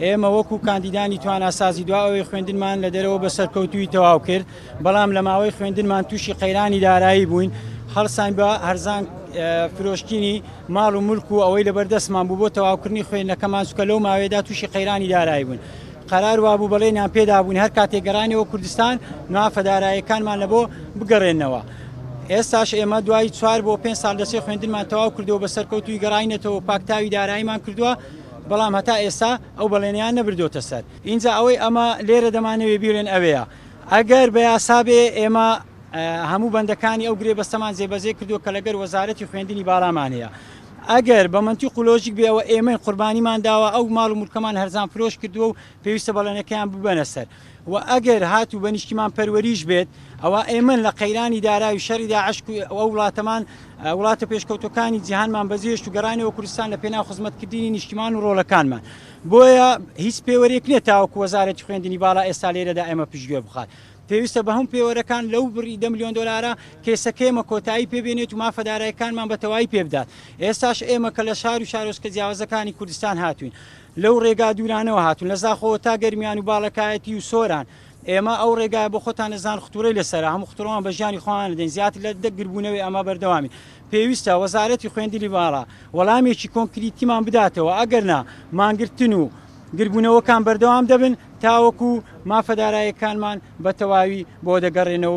ئێمە وەکو کاندیدانی تواناسازی دوا ئەوەی خوێندنمان لە دەرەوە بە سەرکەوتووی تەواو کرد، بەڵام لە ماوەی خوێندنمان تووشی قەیرانی دارایی بووین، هەڵساین بە هەرزان فرۆشتنی ماڵ و مولک و ئەوەی لەبەردەستمان بوو بۆ تەواوکردنی خوێندنەکەمان، چونکە لەو ماوەیەدا تووشی قەیرانی دارایی بووین. قەرار وابوو بەڵێنیان پێدابووین هەر کاتێک گەڕاینەوە کوردستان مافە داراییەکانمان لە بۆ بگەڕێننەوە. ئێستاش ئێمە دوای چوار بۆ پێنج ساڵ دەچێت خوێندنمان تەواو کردووە بە سەرکەوتووی گەڕاینەتەوە پاکتاوی داراییمان کردووە، بەڵام هەتا ئێستا ئەو بەڵێنەیان نەبردۆتە سەر. ئینجا ئەوەی ئەمە لێرە دەمانەوێ بیڵێن ئەوەیە ئەگەر بە یاسا بێ ئێمە هەموو بەندەکانی ئەو گرێبەستەمان جێبەجێ کردووە کە لەگەر وەزارەتی خوێندنی باڵامان هەیە. ئەگەر بە مەنتیق و لۆژیک بێ ئەوە ئێمەین قوربانیمان داوە ئەو ماڵ و مولکەمان هەرزان فرۆش کردووە و پێویستە بەڵێنەکەیان ببەنە سەر و ئەگەر هاتوو بە نیشتیمان پەروەریش بێت ئەوە ئێمەن لە قەیرانی دارایی و شەڕی داعش ئەو وڵاتەمان وڵاتە پێشکەوتوەکانی جیهانمان بەجێهێشت و گەڕاینەوە کوردستان لە پێناو خزمەتکردنی نیشتیمان و ڕۆڵەکانمان بۆیە هیچ پێوەرێک نییە تاوەکو وەزارەتی خوێندنی باڵا ئێستا لێرەدا ئێمە پشتگوێ بخات پێویستە بە هەموو پێوەرەکان لەو بڕی دە ملیۆن دۆلارە کەیسەکە ئێمە کۆتایی پێ بێنێت و مافە دارایەکانمان بە تەواوی پێ بدات. ئێستاش ئێمە کە لە شار و شارۆچکە جیاوازەکانی کوردستان هاتووین، لەو ڕێگا دوورانەوە هاتوون، لە زاخۆوە تا گەرمیان و باڵەکایەتی و سۆران، ئێمە ئەو ڕێگایە بۆ خۆتان دەزانن ختوڕەی لەسەرە، هەموو ختوڕەمان بە ژیانی خۆمان دەدەین، زیاتر لە دە گربوونەوەی ئەمە بەردەوامین. پێویستە وەزارەتی خوێندنی باڵا وەڵامێکی کۆنکریتیمان بداتەوە، ئەگەرنا مانگرتن و گربوونەوەکان بەردەوام دەبن تاوەکو مافە داراییەکانمان بە تەواوی بۆ دەگەڕێنەوە.